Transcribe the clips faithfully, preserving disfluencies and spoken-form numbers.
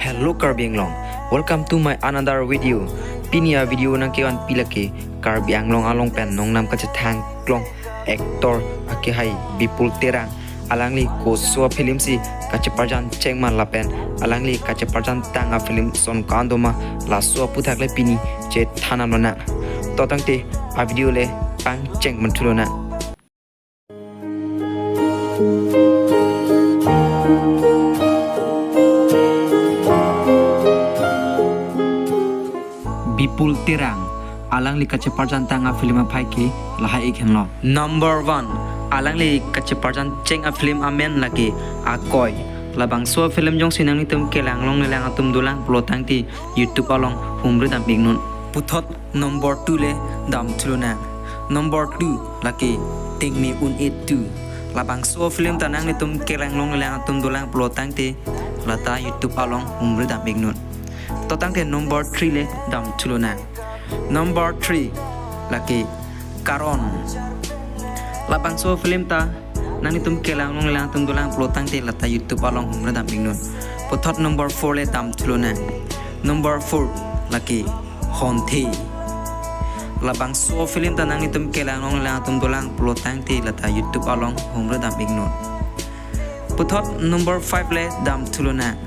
Hello Karbi Anglong, welcome to my another video. Pini a-video nangkevanpi lake Karbi Anglong along pen nongnam kachethang klong actor akehai Bipul Terang. Alangli koso a-film si kacheparjan cheng ma lapen alangli kacheparjan tang a-film son ko-an doma, laso aputhak le pini chethan lonang. To tangte a-video le pangcheng pon thu lonang. Bipul Terang, alangli kacheparjan tang a-film aphai ke lahai-ik henlo. Number one, alangli kacheparjan cheng a-film amen lake Akoi. Labangso a-film jongsi nanglitum kelang longlelang atum dolang pulo tangte YouTube along humri dam-iknon. Puthot number two le dam thu lonang. Number two lake Tingme Un-e Two. Labangso a-film ta nanglitum kelang longlelang atum dolang pulo tangte lata YouTube along humri dam-iknon. To tangte number three le dam thu lonang. Number three lake Karon. Labangso a-film ta nanglitum kelang longlelang atum dolang pulo tangte lata YouTube along humri dam-iknon. Puthot number four le dam thu lonang. Number four lake Honthe. Labangso a-film ta nanglitum kelang longlelang atum dolang pulo tangte lata YouTube along humri dam-iknon. Puthot number five le dam thu lonang.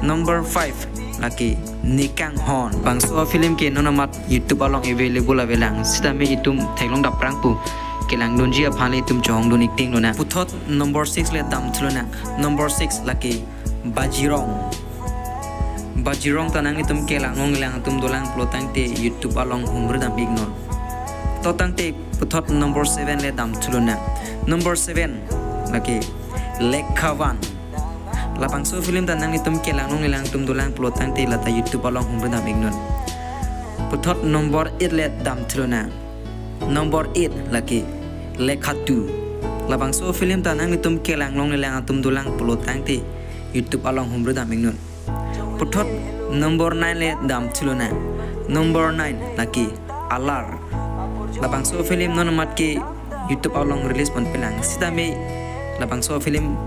Number five lake Nikang Hon. Bangso a-film ke non amat YouTube along available avelang. Sitame itum theklong dapprang pu. Kelangdunji aphan le itum chohongdun-ik ting lonang. Puthot number six le dam thu lonang. Number six lake Bajirong. Bajirong ta nanglitum kelang longlelang atum dolang pulo tangte YouTube along humri dam-iknon. To tangte puthot number seven le dam thu lonang. Number seven lake Lekhavan. Labangso a-film ta nanglitum kelang longlelang atum dolang pulo tangte lata YouTube along humri dam-iknon. Puthot number eight le dam thu lonang. Number eight lake Lekha Two. Labangso a-film ta nanglitum kelang longlelang atum dolang pulo tangte YouTube along humri dam-iknon. Puthot number nine le dam thu lonang. Number nine lake Alar. Labangso a-film non amat ke YouTube along release ponpelang. Sitame labangso a-film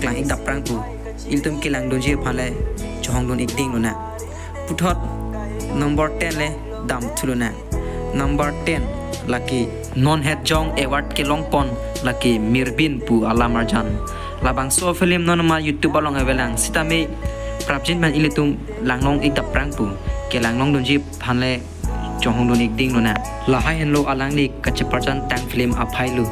klang-ik dapprang pu. Ilitum kelangdunji aphan le chohongdun-ik ting lonang. Puthot number ten le dam thu lonang. Number ten lake non het jong award kelong pon lake Mirbin pu alam arjan. Labangso a-film non amat YouTube along avelang. Sitame prapjin pen ilitum langlong-ik dapprang pu. Kelang longdunji aphan le chohongdun-ik ting lonang. Lahai henlo alangli kacheparjan tang film aphai lo.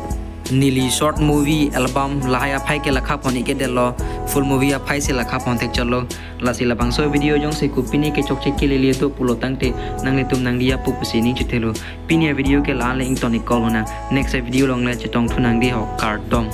Neli short movie album lahai aphai ke lakha pon-ik-edetlo, full movie aphai si lakha pon thekchotlo. Lasi labangso video jongsi kopine ke chokche kelele do pulo tangte nanglitum nangdiya pu pusi ning chethelo. Pini a-video ke la-an le ington-ik kok lonang. Next a-video along le chetong thunang dei ho, kardom.